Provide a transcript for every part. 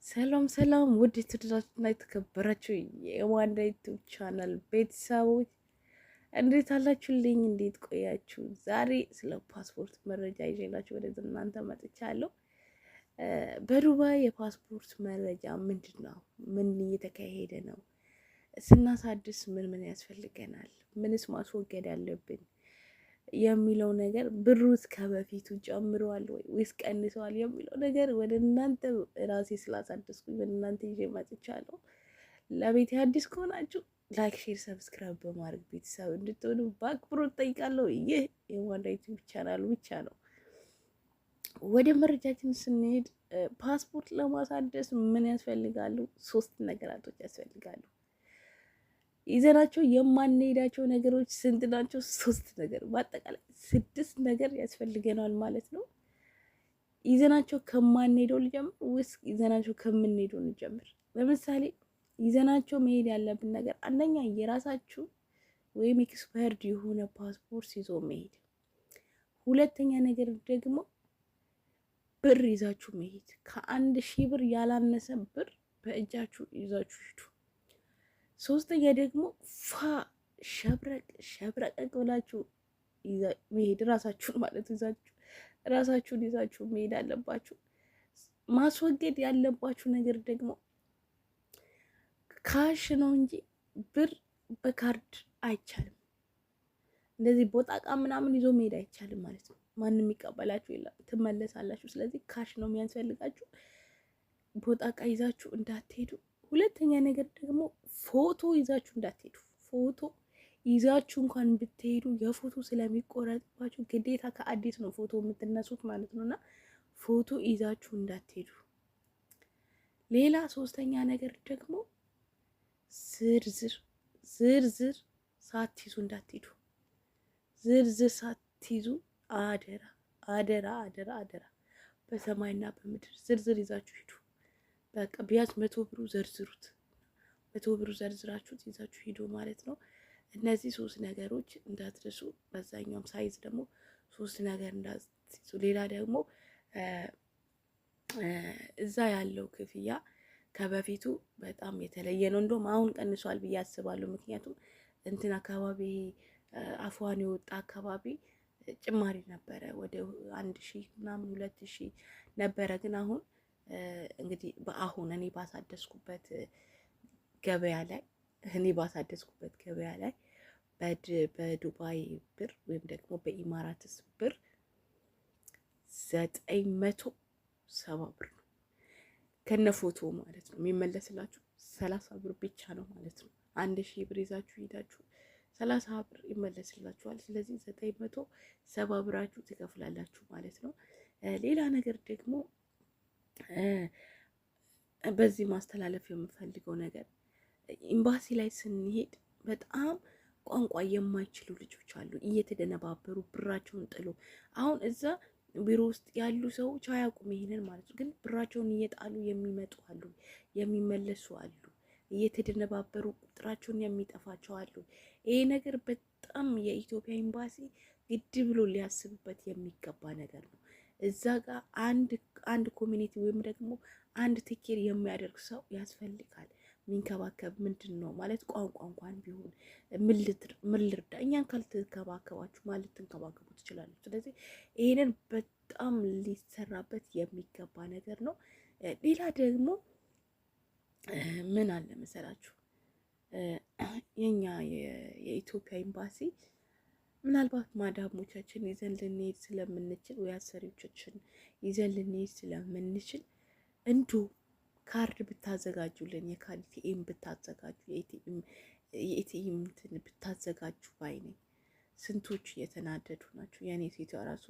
ሰላም ሰላም፣ ውድ የተወደዳችሁና የተከበራችሁ የዋንዳ ዩቲዩብ ቻናል ቤተሰቦች እንዴት አላችሁልኝ? እንዴት ቆያችሁ? ዛሬ ስለ ፓስፖርት መረጃ ይዤላችሁ ወደ እናንተ መጥቻለሁ። በዱባይ የፓስፖርት መረጃ ምንድን ነው? ምን እየተካሄደ ነው? ስናሳድስ ምን ምን ያስፈልገናል? ምንስ ማስወገድ አለብን የሚለው ነገር፣ ብሩስ ከበፊቱ ጨምረዋል ወይ ወይስ ቀንሰዋል የሚለው ነገር ወደ እናንተ ራሴ ስላሳደስኩኝ ወደ እናንተ ይዤ መጥቻለሁ። ለቤቴ አዲስ ከሆናችሁ like፣ share፣ subscribe በማድረግ ቤተሰብ እንድትሆኑ በአክብሮት ጠይቃለሁ። ይህ የዋንዳ ዩቲዩብ ቻናል ብቻ ነው። ወደ መረጃችን ስንሄድ ፓስፖርት ለማሳደስ ምን ያስፈልጋሉ? ሶስት ነገራቶች ያስፈልጋሉ። ይዘናቸው የማንሄዳቸው ነገሮች ስንት ናቸው? ሶስት ነገር፣ በአጠቃላይ ስድስት ነገር ያስፈልገናል ማለት ነው። ይዘናቸው ከማንሄደው ልጀምር ወይስ ይዘናቸው ከምንሄደው እንጀምር? ለምሳሌ ይዘናቸው መሄድ ያለብን ነገር አንደኛ የራሳችሁ ወይም expired የሆነ ፓስፖርት ይዞ መሄድ፣ ሁለተኛ ነገር ደግሞ ብር ይዛችሁ መሄድ፣ ከ1000 ብር ያላነሰ ብር በእጃችሁ ይዛችሁ ሂዱ። ሶስተኛ ደግሞ ፋ ሸብረቅ ሸብረቀቅ ብላችሁ መሄድ፣ ራሳችሁን ማለት ይዛችሁ ራሳችሁን ይዛችሁ መሄድ አለባችሁ። ማስወገድ ያለባችሁ ነገር ደግሞ cash ነው እንጂ ብር በካርድ አይቻልም። እንደዚህ بطاقة ምናምን ይዞ መሄድ አይቻልም ማለት ነው። ማንም ይቀበላችሁ የለም፣ ትመለሳላችሁ። ስለዚህ cash ነው የሚያስፈልጋችሁ። بطاقة ይዛችሁ እንዳትሄዱ። ሁለተኛ ነገር ደግሞ ፎቶ ይዛችሁ እንዳትሄዱ። ፎቶ ይዛችሁ እንኳን ብትሄዱ የፎቶ ስለሚቆረጥባችሁ ግዴታ ከአዲስ ነው ፎቶ የምትነሱት ማለት ነው፣ እና ፎቶ ይዛችሁ እንዳትሄዱ። ሌላ ሶስተኛ ነገር ደግሞ ዝርዝር ዝርዝር ሳትይዙ እንዳትሄዱ። ዝርዝር ሳትይዙ አደራ አደራ አደራ አደራ፣ በሰማይና በምድር ዝርዝር ይዛችሁ ሂዱ። በቃ ቢያንስ 100 ብሩ ዘርዝሩት። 100 ብሩ ዘርዝራችሁት ይዛችሁ ሂዱ ማለት ነው። እነዚህ ሶስት ነገሮች እንዳትረሱ። በዛኛውም ሳይዝ ደግሞ ሶስት ነገር እንዳትይዙ። ሌላ ደግሞ እዛ ያለው ክፍያ ከበፊቱ በጣም የተለየ ነው። እንደውም አሁን ቀንሷል ብዬ አስባለሁ። ምክንያቱም እንትን አካባቢ አፏን የወጣ አካባቢ ጭማሪ ነበረ፣ ወደ 1000 ምናምን 2000 ነበረ። ግን አሁን እንግዲህ በአሁን እኔ ባሳደስኩበት ገበያ ላይ በዱባይ ብር ወይም ደግሞ በኢማራትስ ብር 970 ብር ነው ከነ ፎቶ ማለት ነው። የሚመለስላችሁ 30 ብር ብቻ ነው ማለት ነው። 1000 ብር ይዛችሁ ሄዳችሁ 30 ብር ይመለስላችኋል። ስለዚህ 970 ብራችሁ ትከፍላላችሁ ማለት ነው። ሌላ ነገር ደግሞ በዚህ ማስተላለፍ የምፈልገው ነገር ኤምባሲ ላይ ስንሄድ በጣም ቋንቋ የማይችሉ ልጆች አሉ፣ እየተደነባበሩ ብራቸውን ጥሎ። አሁን እዛ ቢሮ ውስጥ ያሉ ሰዎች አያውቁም ይሄንን ማለት ነው። ግን ብራቸውን እየጣሉ የሚመጡ አሉ፣ የሚመለሱ አሉ፣ እየተደነባበሩ ቁጥራቸውን የሚጠፋቸው አሉ። ይሄ ነገር በጣም የኢትዮጵያ ኤምባሲ ግድ ብሎ ሊያስብበት የሚገባ ነገር ነው። እዛ ጋር አንድ አንድ community ወይም ደግሞ አንድ take care የሚያደርግ ሰው ያስፈልጋል። የሚንከባከብ፣ ምንድን ነው ማለት ቋንቋ እንኳን ቢሆን ምን ልርዳ፣ እኛን ካልተንከባከባችሁ ማለት ልትንከባከቡ ትችላላችሁ። ስለዚህ ይሄንን በጣም ሊሰራበት የሚገባ ነገር ነው። ሌላ ደግሞ ምን አለ መሰላችሁ፣ የኛ የኢትዮጵያ ኤምባሲ ምናልባት ማዳሞቻችን ይዘን ልንሄድ ስለምንችል ወይ አሰሪዎቻችን ይዘን ልንሄድ ስለምንችል እንዲሁ ካርድ ብታዘጋጁልን፣ የካርድ ATM ብታዘጋጁ፣ የ ATM እንትን ብታዘጋጁ ባይ ነኝ። ስንቶቹ እየተናደዱ ናቸው። የእኔ ሴቷ ራሱ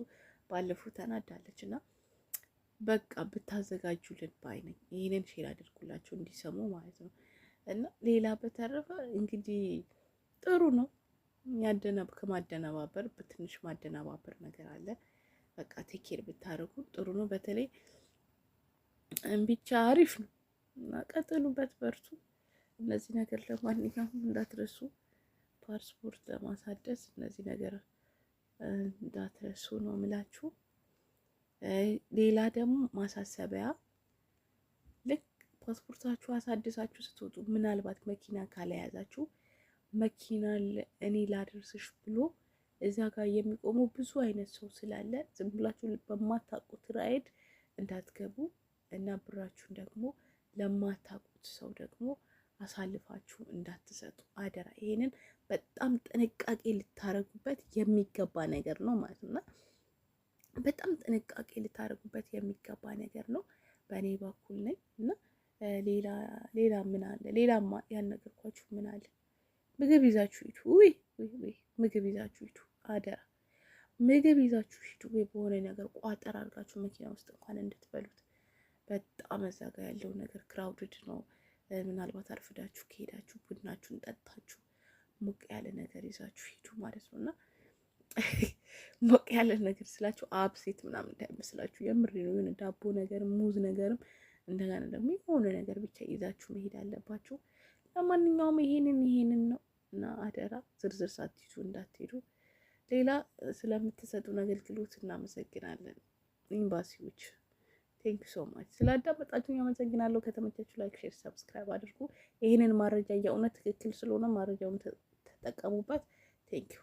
ባለፈው ተናዳለች፣ እና በቃ ብታዘጋጁልን ባይ ነኝ። ይህንን share አድርጉላቸው እንዲሰሙ ማለት ነው። እና ሌላ በተረፈ እንግዲህ ጥሩ ነው። ከማደነባበር በትንሽ ማደነባበር ነገር አለ። በቃ take care ብታደርጉ ጥሩ ነው። በተለይ ብቻ አሪፍ ነው እና ቀጥሉበት፣ በርቱ። እነዚህ ነገር ለማንኛውም እንዳትረሱ፣ ፓስፖርት ለማሳደስ እነዚህ ነገር እንዳትረሱ ነው ምላችሁ። ሌላ ደግሞ ማሳሰቢያ ልክ ፓስፖርታችሁ አሳድሳችሁ ስትወጡ ምናልባት መኪና ካለያዛችሁ መኪና እኔ ላደርስሽ ብሎ እዛ ጋር የሚቆሙ ብዙ አይነት ሰው ስላለ ዝም ብላችሁ በማታውቁት ራይድ እንዳትገቡ እና ብራችሁን ደግሞ ለማታውቁት ሰው ደግሞ አሳልፋችሁ እንዳትሰጡ አደራ። ይሄንን በጣም ጥንቃቄ ልታረጉበት የሚገባ ነገር ነው ማለት ነው። በጣም ጥንቃቄ ልታረጉበት የሚገባ ነገር ነው። በእኔ በኩል ነኝ እና ሌላ ሌላ ምን አለ? ሌላ ያልነገርኳችሁ ምን አለ? ምግብ ይዛችሁ ሂዱ። ውይ ውይ፣ ምግብ ይዛችሁ ሂዱ አደራ። ምግብ ይዛችሁ ሂዱ። ወይ በሆነ ነገር ቋጠር አድርጋችሁ መኪና ውስጥ እንኳን እንድትበሉት። በጣም እዛ ጋ ያለው ነገር crowded ነው። ምናልባት አርፍዳችሁ ከሄዳችሁ ቡናችሁን ጠጥታችሁ ሞቅ ያለ ነገር ይዛችሁ ሂዱ ማለት ነው። እና ሞቅ ያለ ነገር ስላችሁ አብሴት ምናምን እንዳይመስላችሁ፣ የምር ነው። የሆነ ዳቦ ነገር፣ ሙዝ ነገርም እንደገና ደግሞ የሆነ ነገር ብቻ ይዛችሁ መሄድ አለባችሁ። ለማንኛውም ይሄንን ነው እና አደራ ዝርዝር ሳትይዙ እንዳትሄዱ። ሌላ ስለምትሰጡን አገልግሎት እናመሰግናለን ኤምባሲዎች። Thank you so much ስላዳመጣችሁ አመሰግናለሁ። ከተመቻችሁ like፣ share፣ subscribe አድርጉ። ይህንን መረጃ የእውነት ትክክል ስለሆነ መረጃውን ተጠቀሙበት። Thank you።